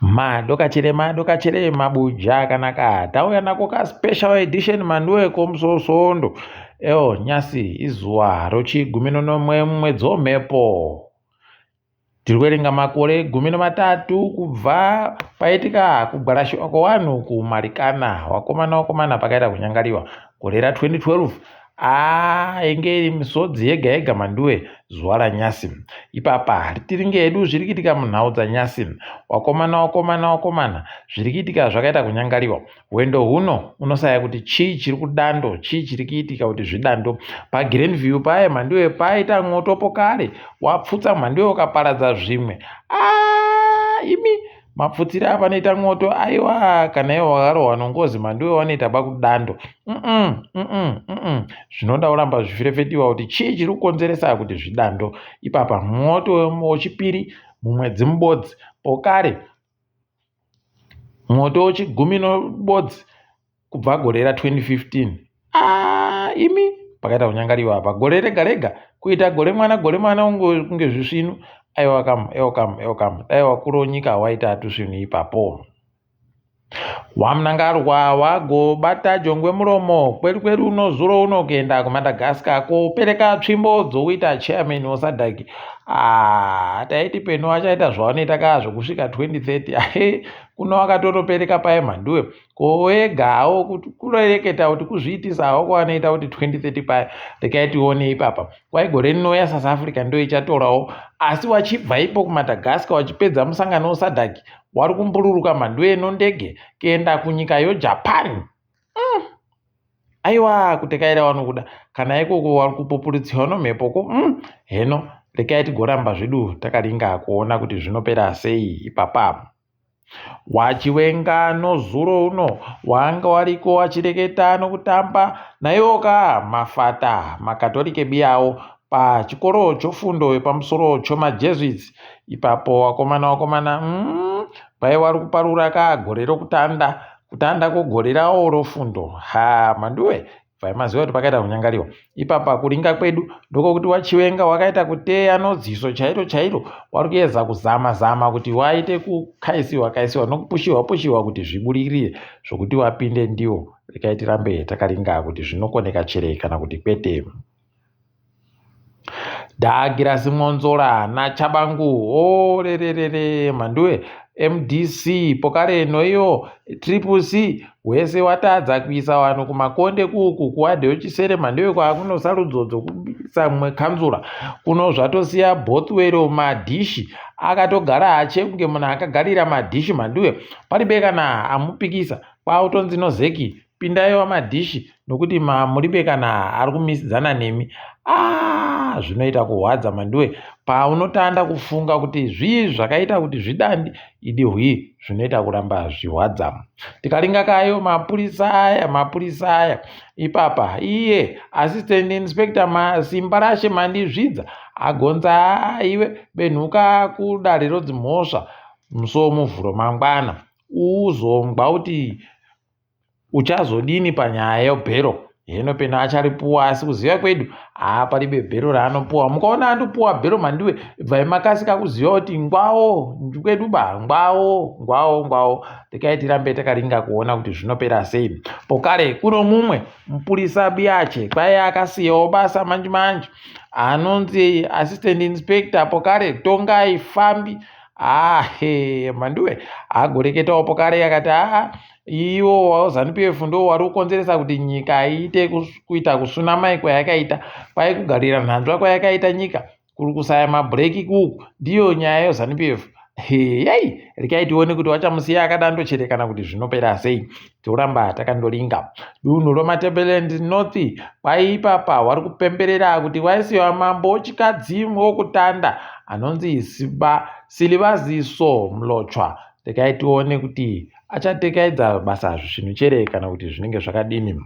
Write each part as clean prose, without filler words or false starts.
Madokachire madokachire mabuja akanaka tauya nako ka special edition manduwe komusosondo eo nyasi izuva rochigumi nonomwe mumwedzi womhepo tiri kuverenga makore 13 kubva paitika kugwarashiwa kwevanhu kumarikana wakomana wakomana pakaita kunyangariwa gore ra 2012 Haa inge iri misodzi yega yega Manduwe zuva ranyasi. Ipapa ritiringe hedu zviri kuitika munhau dzanyasi. Wakomana wakomana wakomana zviri kuitika zvakaita kunyangariwa. Hwendo huno unosaya kuti chii chiri kudando chii chiri kuitika kuti zvidando. PaGreenview paye Manduwe paita mwoto pokare wapfutsa Mhanduwe ukaparadza zvimwe. Aa imi Mapfutsire avanoita mwoto aiwa kana ivo vakarohwa nongozi mandiwe vanoita bakudando mm mm mm zvinoda kuramba zvichirefetiwa kuti chii chiri kukonzeresa kuti zvidando ipapa mwoto wechipiri mumwedzi mubodzi pokare mwoto wechigumi nobodzi kubva gore ra 2015 ah, imi pakaita kunyangariwa apa gore rega rega kuita gore mwana gore mwana kunge zvisvinu aiwa kam aiwa kam aiwa kam dai wakuru nyika waita tusvinu ipapo wamnangarwa wagobata jongwe muromo kweri kweri uno zuro uno kuenda kumadagaskar kopereka tsvimbo dzokuita chairman wosadhaki ah, taiti peno achaita zvavanoita kaa zvokusvika 2030 ahe kuno akatonopereka paye mhanduwe Ko wega hawo kuti kurereketa kuti kuzviitisa hawo kwavanoita kuti 2030 paya rekai tione ipapa kwai gore rinouya South Africa ndo ichatorawo asi wachibva ipo kuMadagascar wachipedza musangano weSADC wari kumbururuka mhanduwe nondege kuenda kunyika yoJapan mm. Aiwa kutekaira wanokuda kana ikoko wari kupupuritsiwa nomhepo ko mm. Heno rekai tigoramba zvedu takaringa kuona kuti zvinopera sei ipapa. WaChiwenga nozuro uno wanga wariko wachireketa nokutamba naiwo ka mafata makatorike biyawo pachikoro chofundo yepamusoro chomaJesuits ipapo wakomana wakomana mm, pai wari kuparura ka gore rokutanda kutanda kwogore rawo rofundo ha manduwe Bvai maziva kuti pakaita kunyangariwa. Ipapa kuringa kwedu ndokokuti waChiwenga wakaita kuteya noziso chairo chairo wari kuedza kuzama zama kuti waite kukaisiwa kaisiwa nokupushiwa pushiwa kuti zvibudirire zvokuti wapinde ndiwo. Rekai tirambe takaringa kuti zvinokoneka chere kana kuti kwete. Dhagirasi Mwonzora naChabangu orererere Mhanduwe MDC pokare noiyo Triple C wese watadza kuisa vanhu kumakonde kuku kuwadhi yechisere Mhanduwe kwakunosarudzo dzokubisa mumwe kanzura kuno zvatosiya Bothwell madhishi akatogara ache kunge munhu akagarira madhishi Mhanduwe paribe kana amupikisa kwakutonzi nozeki Pindai wamadhishi nokuti muribe kana ari kumisidzana nemi ah, zvinoita kuhwadza mandiwe paunotanda kufunga kuti zvii zvakaita kuti zvidandi idi hwii zvinoita kuramba zvihwadza tikaringa kayo mapurisa aya mapurisa aya ipapa iye assistant inspector masimba rashe mandizvidza agonza iwe benhuka kudare rodzimhosva musi womuvhuro mangwana uzongwa kuti Uchazodini panyaya yebhero? Heno peno acharipuwa asi kuziva kwedu haa paribe bhero raanopuwa. Mukaona andopuwa bhero mhanduwe bvai makasika kuziva kuti ngwawo kwedu ba ngwawo ngwawo ngwawo. Rekai tirambe takaringa kuona kuti zvinopera sei. Pokare kuno mumwe mupurisa biyache kwaiye akasiyawo basa manje manje anonzi assistant inspector pokare Tongai Fambi ahe mhanduwe agoreketawo pokare akati aa Iwo waZanu PF ndo wari kukonzeresa kuti nyika iite kuita kusunamai kwayakaita, kwai kugarira nhanzva kwayakaita nyika, kuri kusaya mabhureki kuku, ndiyo nyaya yeZanu PF. Heyei, rekai tione kuti wachamusiya akadando chere kana kuti zvinopera sei. Toramba takandoringa. Dunhu roMatabeleland North kwai ipapa wari kupemberera kuti waisiwa mambo wechikadzi wokutanda anonzi Siba Silivaziso Mlotshwa. Rekai tione kuti achatekaidza basa zvisvinu chere kana kuti zvinenge zvakadini.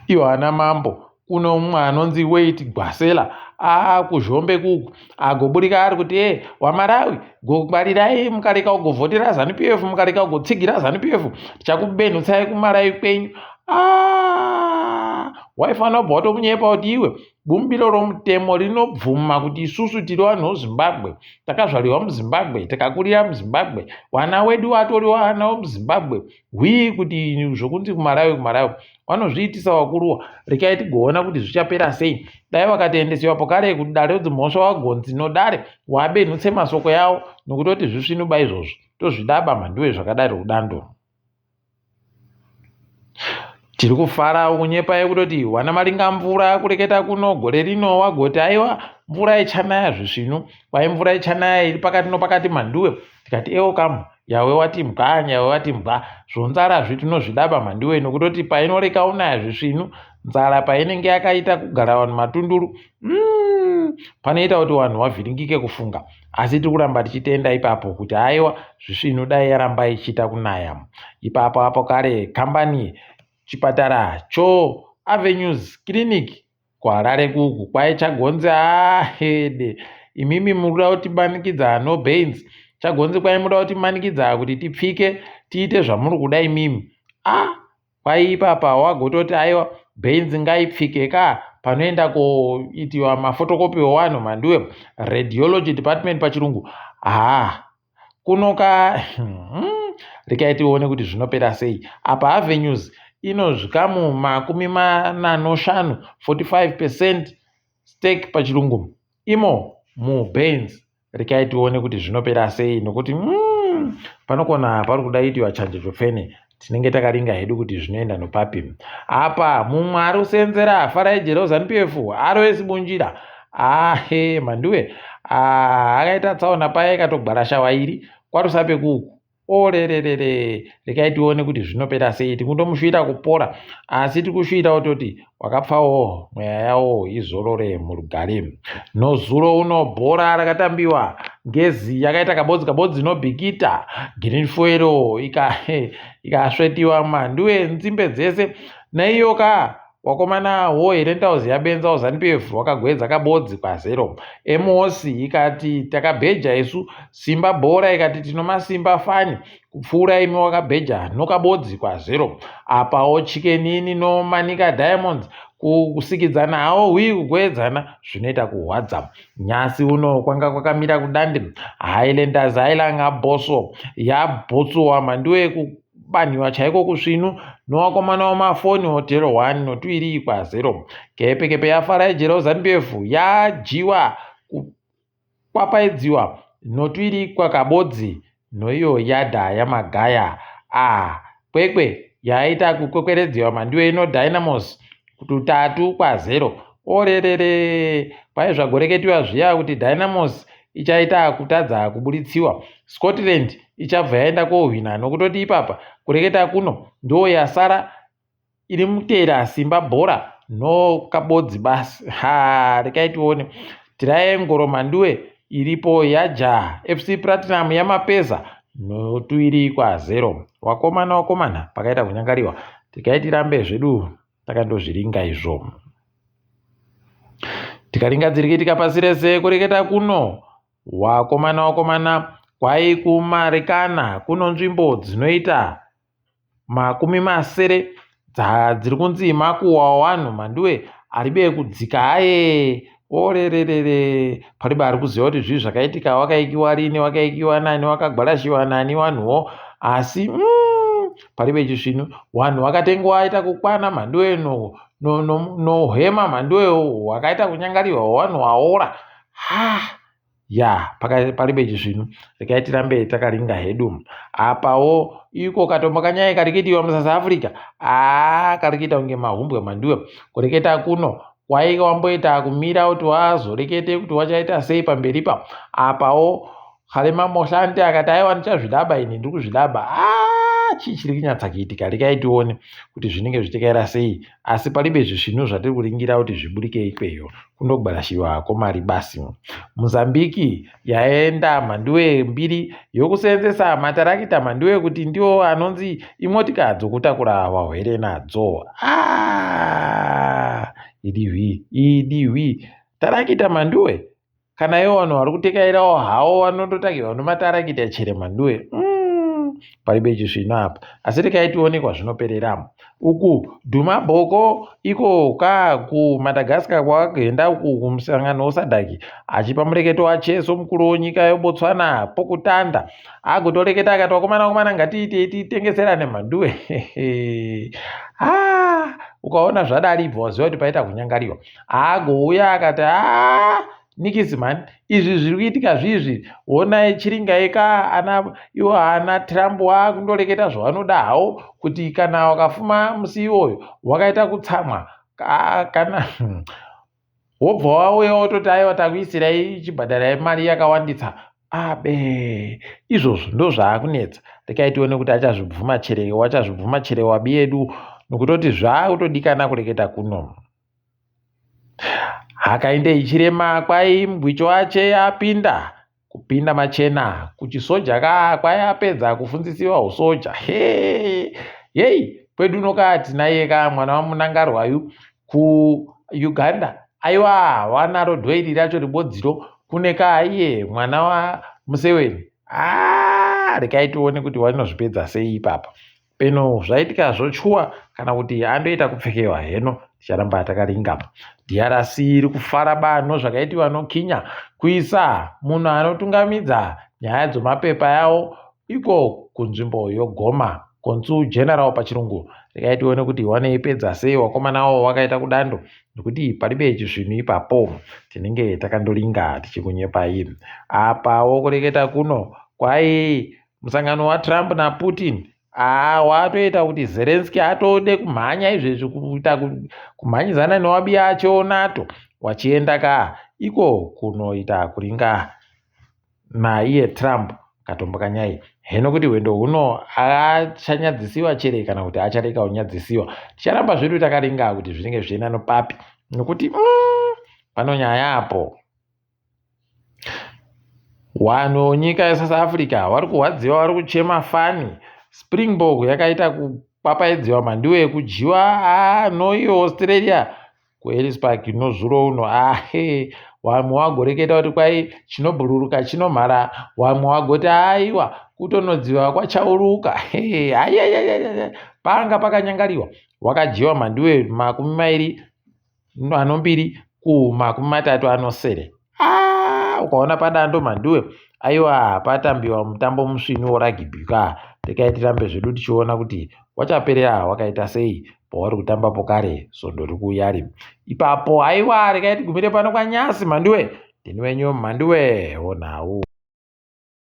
Iwo ana mambo kune umwe anonzi Wait Gwasela akuzhombe kuku agoburika ari kuti e wamarawi gongwarirai mukareka kugovhotera Zanu PF mukareka kugotsigira Zanu PF tichakubenhutsai kumarawi kwenyu. Ah, waifanira kubva watomunyepa kuti iwe bumbiro romutemo rinobvuma kuti isusu tiri vanhu veZimbabwe, takazvarirwa muZimbabwe, tikakurira muZimbabwe, vana wedu vatori vana vemuZimbabwe. Hwii kuti zvokunzi kuMalawi kuMalawi vanozviitisa vakuruwa, rekai tigoona kuti zvichapera sei. Dai vakatoendesiwa pokare kudare redzimhosva vagonzi nodare wabenhutse masoko yavo nokutoti zvisvinuba izvozvo tozvidaba mhanduwe zvakadaro kudando. Tiri kufara kunyepai kutoti wana maringa mvura kureketa kuno gore rino wagoti aiwa mvura ichanaya zvisvinu kwai mvura ichanaya iri pakati nopakati mhanduwe tikati ewo kamu yawe wati mbwa yawe wati mbwa zvonzara zvi tinozvidaba mhanduwe nokutoti painoreka unaya zvisvinu nzara painenge yakaita kugara vanhu matunduru panoita kuti vanhu vavhiringike kufunga asi tiri kuramba tichitenda ipapo kuti haiwa zvisvinu dai yaramba ichiita kunaya ipapo apo kare kambani chipatara cho Avenues Clinic kuHarare kuku kwai chagonzi ahede imimi mukuda kutimanikidza no bains chagonzi kwai muda kutimanikidza kuti tipfike tiite zvamuri kuda imimi a ah, Kwai ipapa wagototi aiwa bhenzi ngaipfike ka panoenda koitiwa mafotokopi owanhu mhanduwe radiology department pachirungu haa kuno ka hmm, rekai tione kuti zvinopera sei apa avenues ino zvikamu 45 45 percent stake pachirungu imo mubains rekai tione kuti zvinopera sei nokuti panokona pari kuda itiwa chanje chofene tinenge takaringa hedu kuti zvinoenda nopapi apa mumwe ari kusenzera farai jero zanup f aroesi bunjira ahe mhanduwe akaita tsaona paye ikatogwara shawa iri kwarusape kuku Orererere rekai tione kuti zvinopera sei tikundomushuwira kupora asi tikushuwira kutoti wakapfawo mweya yawo izorore murugare nozuro uno bhora rakatambiwa ngezi yakaita kabodzi kabodzi nobhikita green fuero ikasvetiwa ika mhanduwe nzimbe dzese naiyo ka Wakomana wo Herentals yabenza waZanu-PF wakagwedza kabodzi kwazero. Emos ikati takabheja isu, Simba bhora ikati tinomasimba fani kupfuura imi wakabheja nokabodzi kwazero. Apawo Chicken Inn no Manica Diamonds kusikidzana hawo hwii kugwedzana zvinoita kuhwadza. Nyasi uno kwanga kwakamira kudande Highlanders Hailanga Bosso yabhotsowa mhanduwe kubanhiwa chaiko kusvinu nowakomana wamafoni hotero 1 notuiri kwazero kepekepe yafara yejera uzanupf yadyiwa kukwapaidziwa notuiri kwakabodzi noiyo yadha yamagaya a kwekwe yaita kukwekweredziwa mhanduwe ino dynamos tutatu kwazero orerere kwai zvagoreketiwa zviya kuti dynamos ichaita kutadza kuburitsiwa scotland ichabva yaenda kohwina nokutoti ipapa kureketa kuno ndo yasara iri mutera simba bhora no kabodzi basi ha rekai tione tiraengoro mhanduwe iripo yajaha fc platinum yamapeza notuiri kwazero wakomana wakomana pakaita kunyangariwa tikai tirambe zvedu takandozviringa izvo tikaringa dzirikitika pasi rese kureketa kuno wakomana wakomana kwai kumarikana kuno nzvimbo dzinoita 60 dziri kunzi makuhwa wanhu mhanduwe aribe kudzika aye orererere paribe ari kuziva kuti zvii zvakaitika wakaikiwa rini wakaikiwa nani wakagwarashiwa nani wanhuwo asi paribe chisvinu wanhu wakatengwa aita kukwana mhanduwe nohema no, no, mhanduwe wakaita kunyangariwa wanhu waora ha ya paribe chisvinu rekai tirambe takaringa hedu apawo iko katombo kanyaya kari kuitiwa musouth africa aa kari kuita kunge mahumbwe mhanduwe kureketa kuno kwaika wamboita kumira kuti wazorekete kuti wachaita sei pamberi pa apawo Kgalema Motlanthe akati aiwa ndichazvidaba ini ndiri kuzvidaba aa chii chiri kunyatsa kuitika rekai tione kuti zvinenge zvichitekaira sei asi paribe zvisvinu zvatiri kuringira kuti zviburike ikweyo kundogwarashiwa komari basi mozambiki yaenda mhanduwe mbiri yokuseenzesa matarakita mhanduwe kuti ndiwo anonzi imotika dzokutakura vahwere nadzo ah, idihwi idihwi tarakita mhanduwe kana ivo vanhu vari kutekairawo hawo vanondotakirwa nematarakita chere mhanduwe. Paribe chisvino apa. Asi rekai tione kwazvinoperera. Uku Duma Boko iko ka kuMadagascar kwakaenda uku kumusangano weSADC achipa mureketo wacheso mukuru wenyika yeBotswana pokutanda agotoreketa akati vakomana vakomana ngatiitei titengeserane mhanduwe ah, ukaona zvadari ibva waziva kuti paita kunyangariwa agouya akati aa ah, nikisi mhani izvi zviri kuitika zvizvi honai chiringai ka ana iwo ana Trump waakundoreketa zvavanoda hawo kuti kana wakafuma musi iwoyo wakaita kutsamwa kana wobva wauya wototi aiwa takuisirai chibhadharai mari yakawandisa abe izvozvo ndo zvaakunetsa rekai tione kuti achazvibvuma chere wachazvibvuma chere wabi yedu nokutoti zvaakutodikana kureketa kuno Hakainde Hichilema kwai mugwicho wache apinda kupinda machena kuchisoja ka kwai apedza kufunzisiwa husoja he yei kwedu uno ka tinaye ka mwana wamunangarwayu kuuganda aiwa wanaro dhoiri racho ribodziro kune ka iye mwana wamuseweni aa rekai tione kuti wanozvipedza sei ipapa Peno zvaitika zvochuwa kana kuti andoita kupfekewa heno ticharamba takaringa. DRC iri kufara bano zvakaitiwa noKenya kuisa munhu anotungamidza nyaya dzomapepa yawo iko kunzvimbo yoGoma Consul General pachirungu. Regai tione kuti wanoipedza sei wakomana wo wakaita kudando nekuti paribe chisvinu ipapo tinenge takandoringa tichikunyepai. Apawo kureketa kuno kwai musangano waTrump naPutin haa watoita kuti Zelensky atode kumhanya izvezvi kuita kumhanyidzana newabi yacho NATO wachienda ka iko kunoita kuringa naiye Trump katombo kanyai heno kuti hwendo huno achanyadzisiwa chere kana kuti acharega kunyadzisiwa ticharamba zvedu takaringa kuti zvinenge zvichienda nopapi nokuti pano nyaya apo Vanhu venyika yeSouth Africa vari kurwadziwa vari kuchema fani. Springbok yakaita kupapaidziwa mhanduwe yekudyiwa haa noiyo Australia kuEllis Park nozuro uno ahe vamwe vagoreketa kuti kwai chinobhururuka chinomhara vamwe vagoti aiwa kutonodziva kwachauruka ayayayaya panga pakanyangariwa wakadyiwa mhanduwe 20 anombiri kumakumi matatu anosere ah, ukaona padando mhanduwe aiwa patambiwa mutambo musvinu woragibhi ka rekai tirambe zvedu tichiona kuti wachaperera wakaita sei pauri kutambapo kare svondo riri kuuyari ipapo aiwa rekai tigumire pano kwanyasi mhanduwe ndini wenyu mhanduwe wonhau.